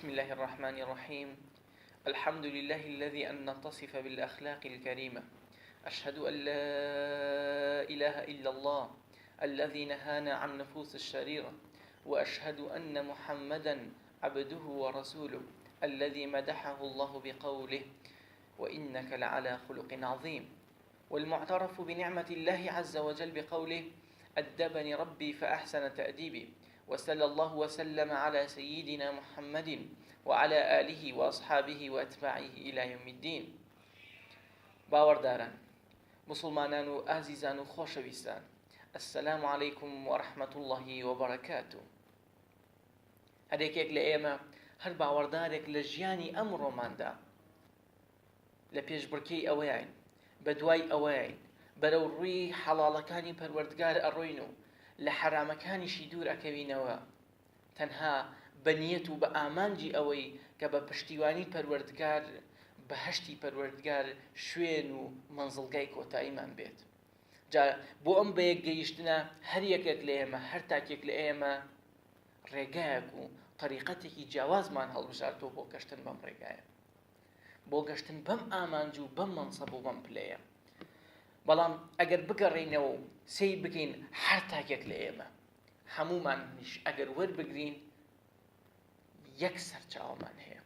بسم الله الرحمن الرحيم الحمد لله الذي أن نتصف بالأخلاق الكريمة أشهد أن لا إله إلا الله الذي نهانا عن نفوس الشريرة وأشهد أن محمدا عبده ورسوله الذي مدحه الله بقوله وإنك لعلى خلق عظيم والمعترف بنعمة الله عز وجل بقوله أدبني ربي فأحسن تأديبي وصلى الله وسلم على سيدنا محمد وعلى آله وأصحابه وأتباعه إلى يوم الدين باوەڕداران مسلمانان و ئازیزان و خۆشەویستان السلام علیکم ورحمة الله وبرکاته هەر یەکێک لە ئێمە هەر باوەڕدارێک لە ژیانی ئەمڕۆماندا لە پێشبڕکێی ئەوەیاین، بەدوای ئەوەیاین، بەرەو ڕووی حەڵاڵەکانی پەروەردگار ئەڕۆین و لە حەرامەکانیشی دوور ئەکەوینەوە، تەنها بە نیەت و بە ئامانجی ئەوەی کە بە پشتیوانی پەروەردگار بەهەشتی پەروەردگار شوێن و مەنزڵگای کۆتاییمان بێت. جا بۆ ئەم بەیەک گەیشتنە هەر یەکێک لە ئێمە، هەر تاکێک لە ئێمە ڕێگایەک و تەریقەتێکی جیاوازمان هەڵبژاردووە بۆ گەشتن بەم ڕێگایە. بۆ گەشتن بەم ئامانج و بەم مەنسەب و بەم پلەیە. بەڵام ئەگەر بگەڕێینەوە و سەیر بکەین هەر تاکێک لە ئێمە هەموومانیش ئەگەر وەربگرین یەک سەرچاوەمان هەیە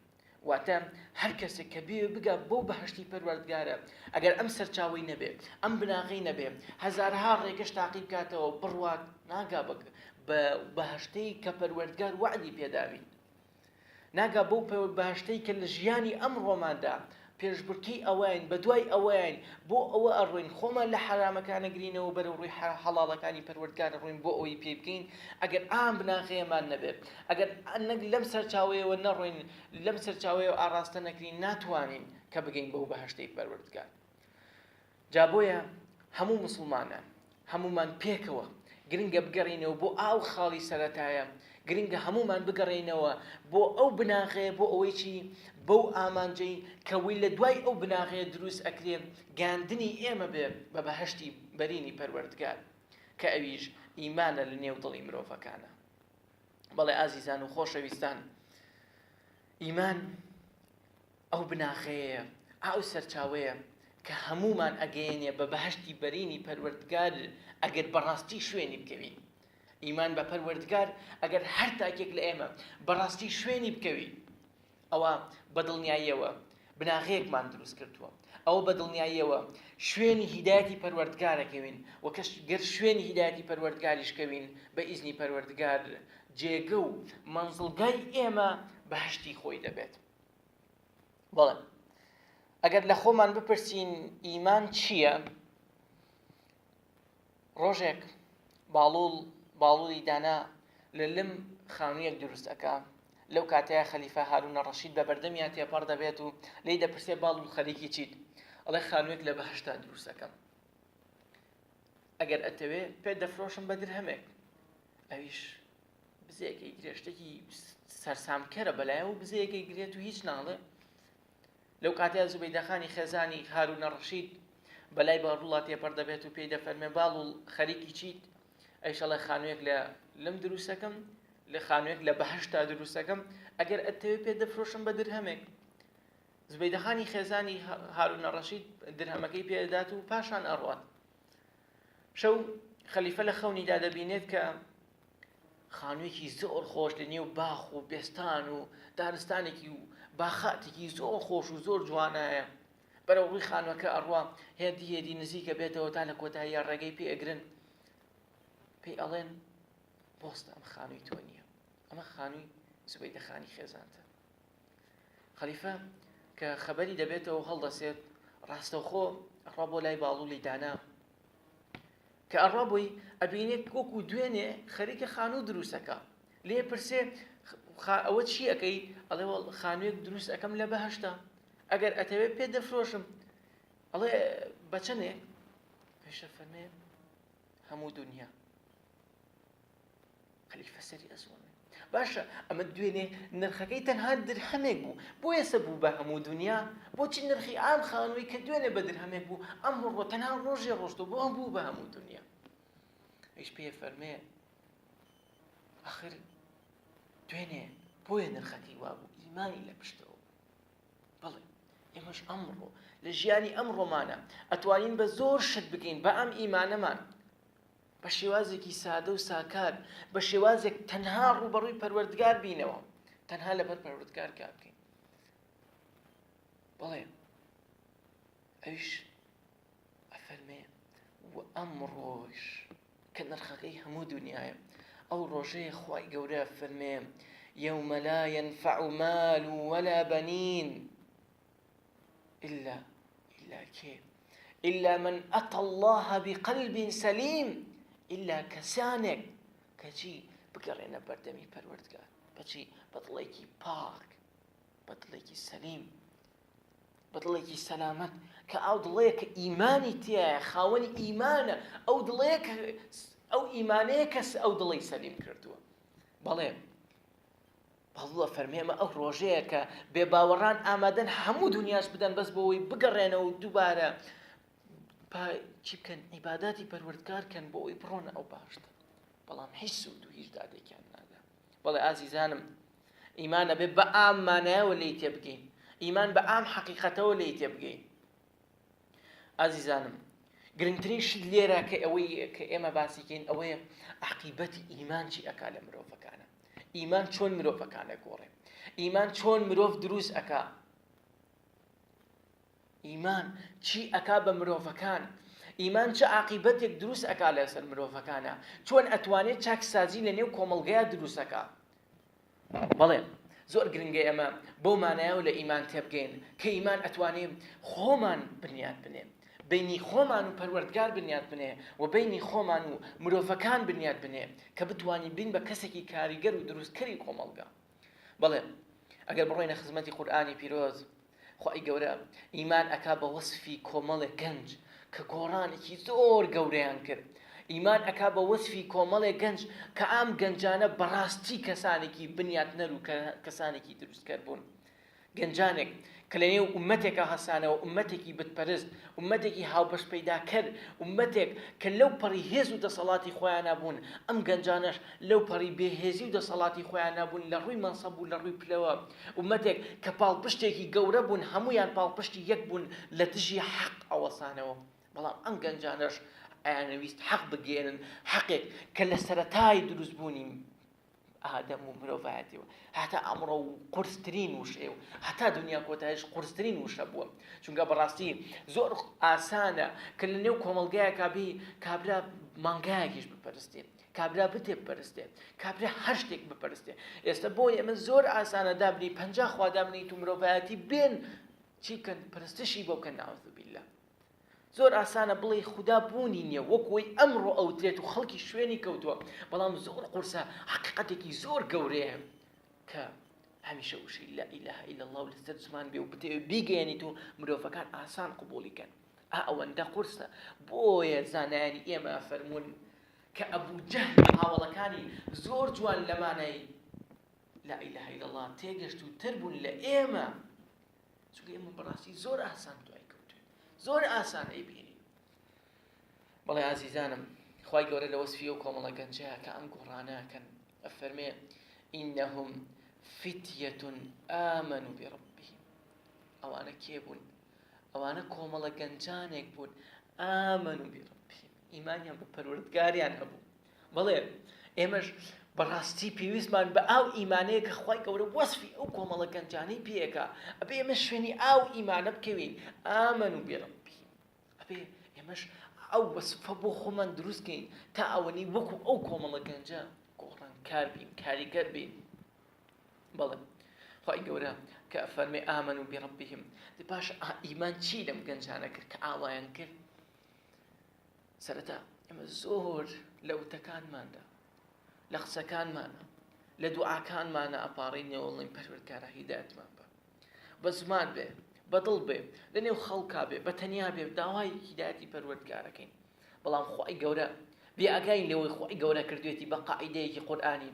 واتە هەر کەسێک کە بێ بگا بۆ بەهشتی پەروەردگارە ئەگەر ئەم سەرچاوەی نەبێ ئەم بناغەی نەبێ هەزارها ڕێگەش تاقی بکاتەوە بڕوات ناگا بە بەهشتەی کە پەروەردگار وەعدی پێداوین ناگا بەو بەهەشتەی کە لە ژیانی ئەمڕۆماندا پێشبڕکێی ئەوەین، بەدوای ئەوەین، بۆ ئەوە ئەڕۆین خۆمان لە حەرامەکان ئەگرینەوە بەرەو ڕووی حەڵاڵەکانی پەروەردگار ئەڕۆین بۆ ئەوەی پێی بگەین، ئەگەر ئام بناغەیەمان نەبێ، ئەگەر نەک لەم سەرچاوەیەوە نەڕۆین، لەم سەرچاوەیەوە ئاڕاستە نەکرین، ناتوانین کە بگەین بەو بەهەشتەی پەروەردگار. جا بۆیە هەموو موسڵمانان، هەموومان پێکەوە گرنگە بگەڕێینەوە بۆ ئاو خاڵی سەرەتایە، گرنگە هەموومان بگەڕێینەوە بۆ ئەو بناغەیە بۆ ئەوەی چی بەو ئامانجەی کە وی لە دوای ئەو بناغەیە دروست ئەکرێ گەیاندنی ئێمە بێ بە بەهەشتی بەرینی پەروەردگار کە ئەویش ئیمانە لە نێو دڵی مرۆڤەکانە. بەڵێ ئازیزان و خۆشەویستان ئیمان ئەو بناغەیەیە، ئەو سەرچاوەیە کە هەموومان ئەگەیەنێ بە بەهەشتی بەرینی پەروەردگار ئەگەر بەڕاستی شوێنی بکەوین. ئیمان بە پەروەردگار ئەگەر هەر تاکێک لە ئێمە بەڕاستی شوێنی بکەوی ئەوە بە دڵنیاییەوە بناغەیەکمان دروست کردووە ئەوە بە دڵنیاییەوە شوێنی هیدایەتی پەروەردگارەکەوین و کەش گەر شوێنی هیدایەتی پەروەردگاریش کەوین بە ئیزنی پەروەردگار جێگە و مەنزڵگای ئێمە بەهەشتی خۆی دەبێت. بەڵێ ئەگەر لە خۆمان بپرسین ئیمان چییە؟ ڕۆژێک باڵوڵ باڵوڵی دانا لە لم خانوویەک دروست ئەکا لەو کاتەیە خەلیفە هارونە ڕەشید بە بەردەمیا تێپەڕ دەبێت و لێی دەپرسێ باڵوڵ خەریکی چیت؟ ئەڵێ خانوویەک لە بەهەشتا دروست ئەکەم ئەگەر ئەتەوێ پێت دەفرۆشم بە درهەمێک ئەویش بزەیەکەی گرێ شتێکی سەرسامکەرە بەلایەوە بزەیەکەی گرێت و هیچ ناڵێ لەو کاتەیە زوبەیدەخانی خێزانی هارونە ڕەشید بەلای باڕوڵا تێپەڕ دەبێت و پێی دەفەرمێ باڵ خەریکی چیت ئەیشەڵێ خانوویەک لە لەم دروستەکەم لە خانوویەک لە بەهشتا دروستەکەم ئەگەر ئەتەوێ پێ دەفرۆشم بە درهەمێک زبەیدەخانی خێزانی هارونە ڕەشید درهەمەکەی پێدات و پاشان ئەڕوات شەو خەلیفە لە خەونیدا دەبینێت کە خانوویەکی زۆر خۆش لە نێو باخ و بێستان و دارستانێکی و باخاتێکی زۆر خۆش و زۆر جوانایە بەرەو ڕووی خانووەکە ئەڕوا هێدی هێدی نزیکە بێتەوە تا لە کۆتاییە ڕێگەی پێ ئەگرن پێی ئەڵێن بۆستە ئەم خانووی تۆ نییە ئەمە خانووی زوبەیدە خانی خێزانتە خەلیفە کە خەبەری دەبێتەوە هەڵدەسێت ڕاستەوخۆ ئەڕوا بۆ لای باڵوڵی دانا کە ئەڕوا بۆی ئەبینێت وەکو دوێنێ خەریکە خانوو دروستەکە لێ پرسێ ئەوە چی ئەەکەی ئەڵێ خانوویەک دروست ئەەکەم لە بەهشتا ئەگەر ئەتەوێت پێ دەفرۆشم ئەڵێ بەچەنێ پێشە فەرمێ هەموو دنیا خەلیفە سەری ئەسوڕێ باشە ئەمە دوێنێ نرخەکەی تەنها درهەمێک بوو بۆ ئێستا بوو بە هەموو دنیا بۆچی نرخی ئام خانووی کە دوێنێ بە درهەمێک بوو ئەم ڕۆ تەنها ڕۆژێ ڕۆشتۆ بۆ ئەم بوو بە هەموو دنیا ئیش پێ فەرمێ ئەخر دوێنێ. بۆیە نرخەکەی وابوو ئیمانی لە پشتەوە بوو. بەڵێ ئێمەش ئەمڕۆ لە ژیانی ئەمڕۆمانە ئەتوانین بە زۆر شت بگەین بە ئەم ئیمانەمان بە شێوازێکی سادە و ساکار بە شێوازێک تەنها ڕووبەڕووی پەروەردگار بینەوە تەنها لەبەر پەروەردگار کار بکەین بەڵێ ئەویش ئەفەرمێ و ئەمڕۆش کە نرخەکەی هەموو دنیاە ئەو ڕۆژەیە خوای گەورە فەرمێ يوم لا ينفع مال ولا بنين إلا إلا کێ إلا من أتى الله بقلب سليم إلا کەسانێک کەچی بگەڕێنە بەردەمی پەروەردگار بەچی بە دڵێکی پاک بە دڵێکی سەلیم بە دڵێکی سەلامەت کە ئەو دڵەیە کە ئیمانی تیایە خاوەنی ئیمانە ئەو دڵەیە کە ئەو ئیمانەیە کەس ئەو دڵەی سەلیم کردووە بەڵێ اللە فەرمی ئەمە ئەو ڕۆژەیە کە بێ باوەڕان ئامادەن هەموو دنیاش بدەن بەس بۆ ئەوەی بگەڕێنەوە و دووبارە چی بکەن عیباداتی پەروەردگار کەن بۆ ئەوەی بڕۆنە ئەو باشتە بەڵام هیچ سوود و هیچ دادێکیان نادا بەڵێ ئازیزانم ئیمان ئەبێ بە ئام مانایەوە لێی تێبگەین ئیمان بە ئام حەقیقەتەوە لێی تێبگەین ئازیزانم گرنگترین شت لێرە کە ئەوەی کە ئێمە باسیکەین ئەوەیە عقیبەتی ئیمان چی ئەکا لە مرۆڤەکانە ئیمان چۆن مرۆڤەکانە گۆڕێ ئیمان چۆن مرۆڤ دروست ئەکا ئیمان چی ئەکا بە مرۆڤەکان؟ ئیمان چ عاقیبەتێک دروست ئەکا لەسەر مرۆڤەکانە؟ چۆن ئەتوانێت چاکسازی لە نێو کۆمەڵگەیا دروست ئەکا؟ بەڵێ زۆر گرنگە ئێمە بەو مانایەوە لە ئیمان تێبگەین کە ئیمان ئەتوانێ خۆمان بنیات بنێ بینی خۆمان و پەروەردگار بنیات بنێ و بینی خۆمان و مرۆڤەکان بنیات بنێ کە بتوانین بین بە کەسێکی کاریگەر و دروستکەری کۆمەڵگا بەڵێ ئەگەر بڕۆینە خزمەتی قورئانی پیرۆز خوای گەورە ئیمان ئەکا بە وەسفی کۆمەڵێک گەنج کە گۆڕانێکی زۆر گەورەیان کرد ئیمان ئەکا بە وەسفی کۆمەڵێک گەنج کە ئام گەنجانە بەڕاستی کەسانێکی بنیاتنەر و کەسانێکی دروستکەر بوون گەنجانێک کە لە نێو ئوممەتێکا هەستانەوە، ئوممەتێکی بتپەرست، ئوممەتێکی هاوبەش پەیداکەر، ئوممەتێک کە لەو پەڕی هێز و دەسەڵاتی خۆیانا بوون، ئەم گەنجانەش لەو پەڕی بێ هێزی و دەسەڵاتی خۆیانا بوون لە ڕووی مەنسەب و لە ڕووی پلەوە، ئوممەتێک کە پاڵپشتێکی گەورە بوون، هەموویان پاڵپشتی یەک بوون لە دژی حەق ئەوەسانەوە، بەڵام ئەم گەنجانەش ئەیانەویست حەق بگەیەنن، حەقێک کە لە سەرەتای دروستبوونی ئادەم و مرۆڤایەتیەوە هەتا ئەمڕۆ و قورسترین وشەیە و هەتا دنیا کۆتایش قورسترین وشە بووە چونکە بەڕاستی زۆر ئاسانە کە لە نێو کۆمەڵگایەکا بی کابرا مانگایەکیش بپەرستێ کابرا بتێ بپەرستێ کابرا هەر شتێک بپەرستێ ئێستا بۆ ئێمە زۆر ئاسانە دابنی پەنجا خوا دابنیت و مرۆڤایەتی بێن چی بکەن پرستشی بۆ بکەن ناوذ بالله زۆر ئاسانە بڵێی خودا بوونی نییە وەک وەی ئەمڕۆ ئەوترێت و خەڵکی شوێنی کەوتووە بەڵام زۆر قورسە حەقیقەتێکی زۆر گەورەیە کە هەمیشە وشەی لا إله إلا الله لەسەر زمان بێ و بتەوێ بیگەیەنیت و مرۆڤەکان ئاسان قبوڵی کەن ئا ئەوەندە قورسە بۆیە زانایانی ئێمە فەرموون کە ئەبوو جەهل هاوەڵەکانی زۆر جوان لە مانای لا إله إلا الله تێگەشتووتر بوون لە ئێمە چونکە ئێمە بەڕاستی زۆر ئاسان دوای کەوتوین زۆر ئاسان ئەیبینین بەڵێ ئازیزانم خوای گەورە لە وەسفی ئەو کۆمەڵە گەنجەیە کە ئەم گۆڕانەکەن ئەفەرمێ ئینەهم فتیەة آمنوا بربهم ئەوانە کێ بوون ئەوانە کۆمەڵە گەنجانێک بوون آمنوا بربهم ئیمانیان بە پەروەردگاریان هەبوو بەڵێ ئێمەش بەڕاستی پێویستمان بە ئاو ئیمانەیە کە خوای گەورە وەسفی ئەو کۆمەڵە گەنجانەی پێیەکە ئەبێ ئێمە شوێنی ئاو ئیمانە بکەوین ئامەن و بێڕبی ئەبێ ئێمەش ئەو وەسفە بۆ خۆمان دروستکەین تا ئەوەنی وەکو ئەو کۆمەڵە گەنجە گۆڕانکار بین کاریگەر بین بەڵێ خوای گەورە کە فەرمی ئامن و بێڕبیهم پاش ئیمان چی لەم گەنجانە کرد کە ئاوایان کرد سەرەتا ئێمە زۆر لە وتەکانماندا لە قسەکانمانە لە دوعاکانمانە ئەپاڕینەوە بڵێین پەروەردگارا هیدایەتمان بە بە زمان بێ بە دڵ بێ لە نێو خەڵکا بێ بە تەنیا بێ داوای هیدایەتی پەروەردگارەکەین بەڵام خوای گەورە بێ ئاگاین لەوەی خوای گەورە کردوێتی بە قاعیدەیەکی قورئانی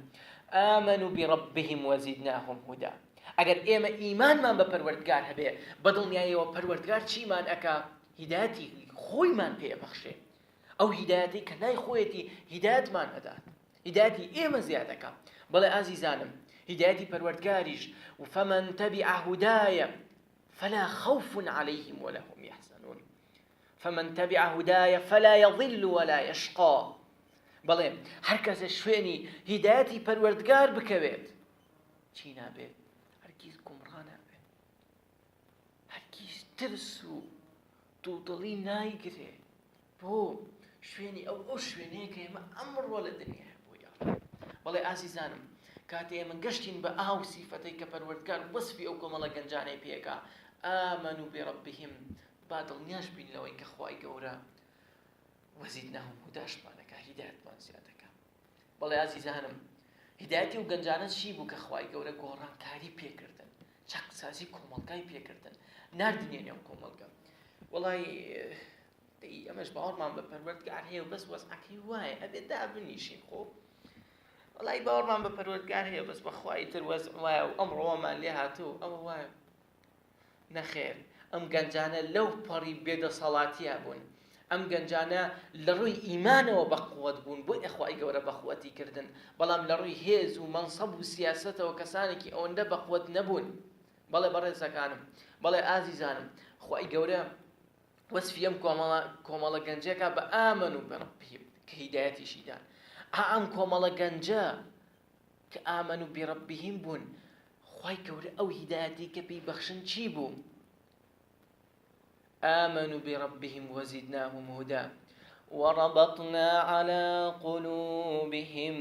آمنوا بربهم وزدناهم هدى ئەگەر ئێمە ئیمانمان بە پەروەردگار هەبێ بە دڵنیاییەوە پەروەردگار چیمان ئەکا هیدایەتی خۆیمان پێ ئەبەخشێ ئەو هیدایەتەی کە لای خۆیەتی هیدایەتمان ئەدات هیدایەتی ئێمە زیاد ئەکا بەڵێ ئازیزانم. هیدایەتی پەروەردگاریش فمن تبع هدای فلا خوف علیهم ولا هم یحزنون فمن تبع هدای فلا یضل ولا یشقا بەڵێ هەر کەسە شوێنی هیدایەتی پەروەردگار بکەوێت چی نابێت هەرگیز گومڕا نابێت هەرگیز ترس و دوودڵی نایگرێ بۆ شوێنی ئەو ئەو شوێنەیە کە ئێمە ئەمڕۆ لە دنیا بۆ بەڵێ ئازیزانم کاتێ ئێمە گەشتین بە ئاو سیفەتەی کە پەروەردگار وەسفی ئەو کۆمەڵە گەنجانەی پێکا آمنوا بربهم با دڵنیاش بین لەوەی کە خوای گەورە وزیدناهم هوداشمانەکە هیدایەتمان زیادەکە بەڵێ ئازیزانم هیدایەتی و گەنجانە چی بوو کە خوای گەورە گۆڕانکاری پێکردن چاکسازی کۆمەڵگای پێکردن ناردنیە نێو کۆمەڵگە وەڵای دەی ئەمەش باوەڕمان بە پەروەردگار هەیە و بەس وەزعەکەی وایە ئەبێ دابنیشین خۆ وەڵای باوەڕمان بە پەروەردگار هەیە بەس بەخوای تر وەزع وایە و ئەمڕۆمان لێ هاتوو ئەوە وایە نەخێر ئەم گەنجانە لەو پەڕی بێدەسەڵاتیە بوون ئەم گەنجانە لە ڕووی ئیمانەوە بەقوەت بوون بۆ ئەخوای گەورە بەقوەتی کردن بەڵام لە ڕووی هێز و مەنسەب و سیاسەتەوە کەسانێکی ئەوەندە بەقوەت نەبوون بەڵێ بەڕێزەکانم بەڵێ ئازیزانم خوای گەورە وەسفی ئەم کۆمەڵە کۆمەڵە گەنجەکە بە آمنوا بربهم کە هیدایەتیشی دان ئا ئەم کۆمەڵە گەنجە کە آمنوا بربهم بوون خوای گەورە ئەو هیدایەتی کە پێی بەخشن چی بوو آمنوا بربهم وزدناهم هدى وربطنا على قلوبهم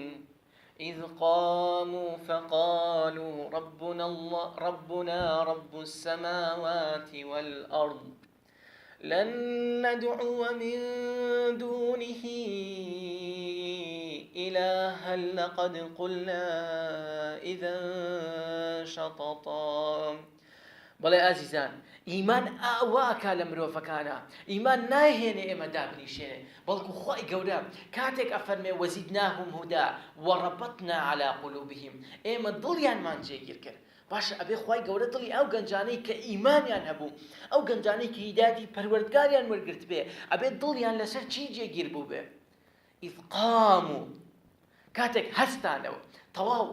إذ قاموا فقالوا ربنا الله ربنا رب السماوات والأرض لن ندعو من دونه إلها لقد قلنا إذا شططا بەڵێ ئازیزان ئیمان ئاوا ئەکا لە مرۆڤەکانا ئیمان نایهێنێ ئێمە دابنیشێنێ بەڵکو خوای گەورە کاتێک ئەفەرمێ وزدناهم هدی وربطنا علی قلوبهم ئێمە دڵیانمان جێگیر کرد باشە ئەبێ خوای گەورە دڵی ئەو گەنجانەی کە ئیمانیان هەبوو ئەو گەنجانەی کە هیدایەتی پەروەردگاریان وەرگرتبێ ئەبێ دڵیان لەسەر چی جێگیر بووبێ اذ قاموا کاتێک هەستانەوە تەواو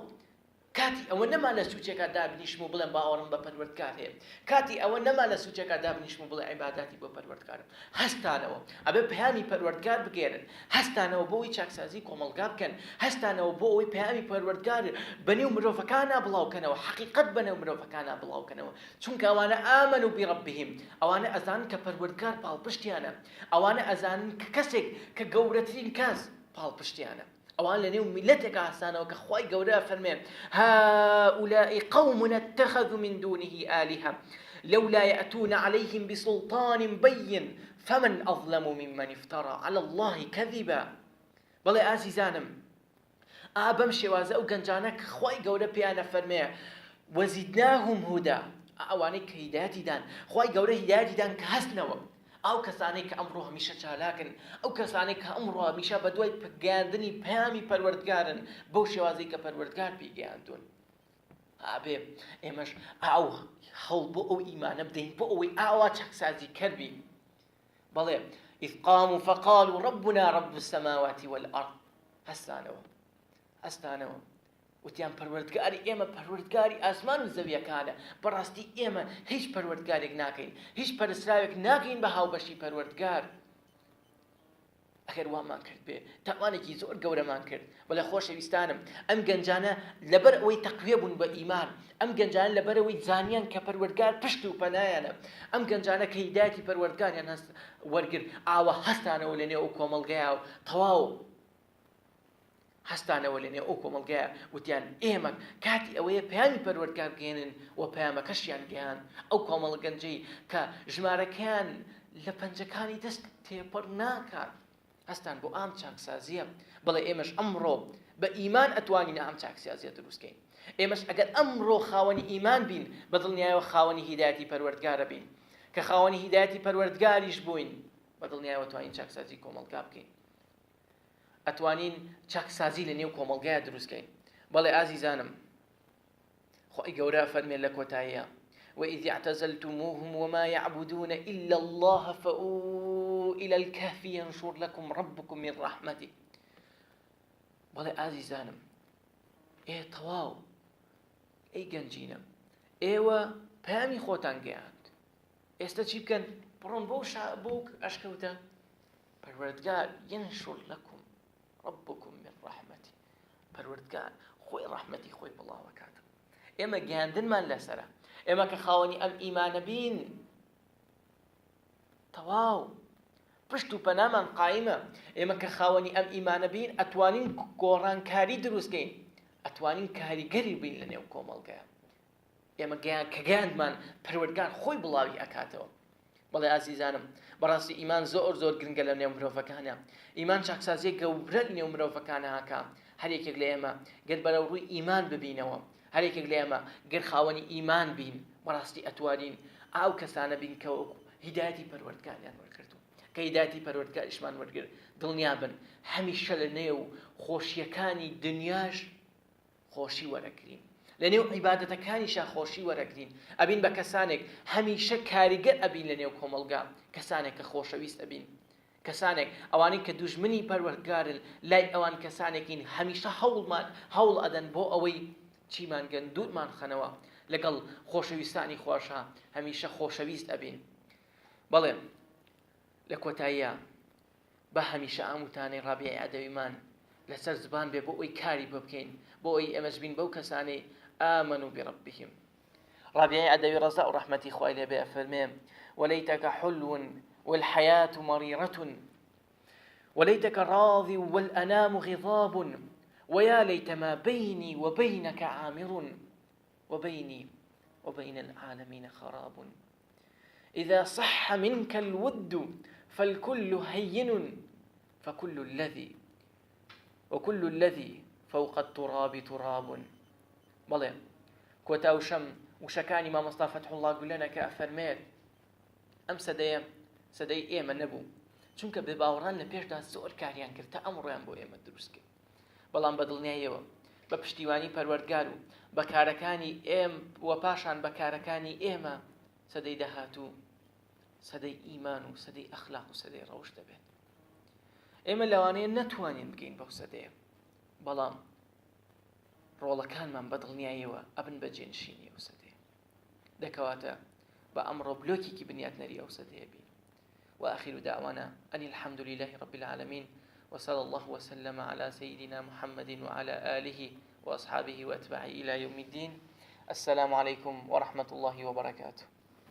کاتی ئەوە نەما لە سوچێکا دابنیشم و بڵێم باوەڕم بە پەروەردگار هەیە کاتی ئەوە نەما لە سوچێکا دابنیشم و بڵێ عیباداتی بۆ پەروەردگارم هەستانەوە ئەبێ پەیامی پەروەردگار بگەیەنن هەستانەوە بۆ ئەوەی چاکسازی کۆمەڵگا بکەن هەستانەوە بۆ ئەوەی پەیامی پەروەردگار بەنێو مرۆڤەکانا بڵاوکەنەوە حەقیقەت بەنێو مرۆڤەکانا بڵاوکەنەوە چونکە ئەوانە آمنوا بربهم ئەوانە ئەزانن کە پەروەردگار پاڵپشتیانە ئەوانە ئەزانن کە کەسێک کە گەورەترین کەس پاڵپشتیانە ئەوان لە نێو میللەتێکا هەستانەوە کە خوای گەورە ئەفەرمێ، هؤلاء قوم اتخذوا من دونه آلهە لولا یأتون علیهم بسلطان بین فمن اظلم ممن افتری علی اللە کذبا بەڵێ ئازیزانم ئا بەم شێوازە ئەو گەنجانە کە خوای گەورە پێیان ئەفەرمێ وزدناهم هدی ئەوانەی کە هیدایەتی دان خوای گەورە هیدایەتی دان کە هەستنەوە ئەو کەسانەی کە ئەمڕۆ هەمیشە چالاکن، ئەو کەسانەی کە ئەمڕۆ هەمیشە بەدوای گەیاندنی پەیامی پەروەردگارن بەو شێوازەی کە پەروەردگار پێی گەیاندوون. ئابێ ئێمەش ئاو هەوڵ بۆ ئەو ئیمانە بدەین بۆ ئەوەی ئاوا چاکسازی کەر بین. بەڵێ إذ قاموا فقالوا ربنا رب السماوات والأرض هەستانەوە هەستانەوە وتیان پەروەردگاری ئێمە پەروەردگاری ئاسمان و زەویەکانە، بەڕاستی ئێمە هیچ پەروەردگارێک ناکەین، هیچ پەرستراوێک ناکەین بە هاوبەشی پەروەردگار. ئەگەر وامان کرد بێ تاوانێکی زۆر گەورەمان کرد. بەڵێ خۆشەویستانم ئەم گەنجانە لەبەر ئەوەی تەقویە بوون بە ئیمان، ئەم گەنجانە لەبەرئەوەی زانیان کە پەروەردگار پشت و پەنایانە، ئەم گەنجانە کە هیدایەتی پەروەردگاریان هەست وەرگرت ئاوا هەستانەوە لەنێو ئەو کۆمەڵگەیا و تەواو هەستانەوە لە نێو ئەو کۆمەڵگایە وتیان ئێمە کاتی ئەوەیە پەیامی پەروەردگار بگەیەنن و پەیامەکەشیان گەیاند ئەو کۆمەڵە گەنجەی کە ژمارەکەیان لە پەنجەکانی دەست تێپەڕ ناکات هەستان بۆ ئام چاکسازیە بەڵێ ئێمەش ئەمڕۆ بە ئیمان ئەتوانین ئام چاکسازیە دروستکەین ئێمەش ئەگەر ئەمڕۆ خاوەنی ئیمان بین بە دڵنیایەوە خاوەنی هیدایەتی پەروەردگارە بین کە خاوەنی هیدایەتی پەروەردگاریش بووین بە دڵنیایەوە توانین چاکسازی کۆمەڵگا بکەین ئەتوانین چاکسازی لە نێو کۆمەڵگایا دروست کەین بەڵێ ئازیزانم خوای گەورە فەرمێ لە کۆتاییە وإذ اعتزلتموهم وما يعبدون إلا الله فأووا إلى الكهف ينشر لكم ربكم من رحمته بەڵێ ئازیزانم ئێ تەواو. ئەی گەنجینە ئێوە پەیامی خۆتان گەیاند ئێستا چی بکەن بڕۆن بۆ شا بۆ ئەشکەوتە پەروەردگار ينشر لكم ربكم من رحمته پەروەردگار خۆی ڕەحمەتی خۆی بڵاوەکات ئێمە گەیاندنمان لەسەرە ئێمە کە خاوەنی ئەم ئیمانە بین تەواو پشت و پەنامان قایمە ئێمە کە خاوەنی ئەم ئیمانە بین ئەتوانین گۆڕانکاری دروستکەین ئەتوانین کاریگەری بین لە نێو کۆمەڵگەیە ئێمە گەیان کە گەیاندمان پەروەردگار خۆی بڵاوی ئەکاتەوە بەڵێ ئازیزانم بەڕاستی ئیمان زۆر زۆر گرنگە لە نێو مرۆڤەکانە ئیمان چاکسازیە گەورە لە نێو مرۆڤەکانە هاکا هەر یەکێک لە ئێمە گەر بەرەو ڕووی ئیمان ببینەوە هەر یەکێک لە ئێمە گەر خاوەنی ئیمان بین بەڕاستی ئەتوانین ئاو کەسانە بین کە وەکو هیدایەتی پەروەردگاریان وەرگرتوو کە هیدایەتی پەروەردگاریشمان وەرگرت دڵنیابن هەمیشە لە نێو خۆشیەکانی دنیاش خۆشی وەرەگرین لە نێو عیبادەتەکانیشا خۆشی وەرەگرین ئەبین بە کەسانێک هەمیشە کاریگەر ئەبین لە نێو کۆمەڵگا کەسانێک کە خۆشەویست ئەبین کەسانێک ئەوانەی کە دوژمنی پەروەردگارن لای ئەوان کەسانێکین هەمیشە هەوڵمان هەوڵ ئەدەن بۆ ئەوەی چیمان گەن دوورمان خەنەوە لەگەڵ خۆشەویستانی خواشا هەمیشە خۆشەویست ئەبین بەڵێ لە کۆتاییە با هەمیشە ئەم وتانەی ڕابیعی عەدەویمان لەسەر زبان بێ بۆ ئەوی کاری بۆ بکەین بۆ ئەوی ئێمەش بین بەو کەسانەی آمنوا بربهم ڕابیعی عەدەوی ڕەزا و ڕەحمەتی خوای لێ بێ ئەفەرمێ وليتك حلو والحياة مريرة وليتك راضي والأنام غضاب ويا ليت ما بيني وبينك عامر وبيني وبين العالمين خراب إذا صح منك الود فالكل هين فكل الذي وكل الذي فوق التراب تراب بەڵێ کۆتا وشەم وشەکانی مامۆستا فەتحوڵڵا گولەنە کە ئەفەرمێت ئەم سەدەیە سەدەی ئێمە نەبوو چونکە بێباوەڕان لە پێشدا زۆر کاریان کرد تا ئەمڕۆیان بۆ ئێمە دروست کرد بەڵام بە دڵنیاییەوە بە پشتیوانی پەروەردگار و بە کارەکانی ئێم و پاشان بە کارەکانی ئێمە سەدەی داهاتوو سەدەی ئیمان و سەدەی ئەخلاق و سەدەی ڕەوش دەبێت ئێمە لەوانەیە نەتوانین بگەین بەو سەدەیە بەڵام ڕۆڵەکانمان بە دڵنیاییەوە ئەبن بە جێنشینی ئەو سەدەیە دەکەواتە بە ئەمڕۆ بلۆکێکی بنیاتنەری ئەو سەدەیە بین وآخر دعوانا أن الحمد لله رب العالمين وصلى الله وسلم على سيدنا محمد وعلى آله وأصحابه وأتباعه إلى يوم الدين السلام عليكم ورحمة الله وبركاته.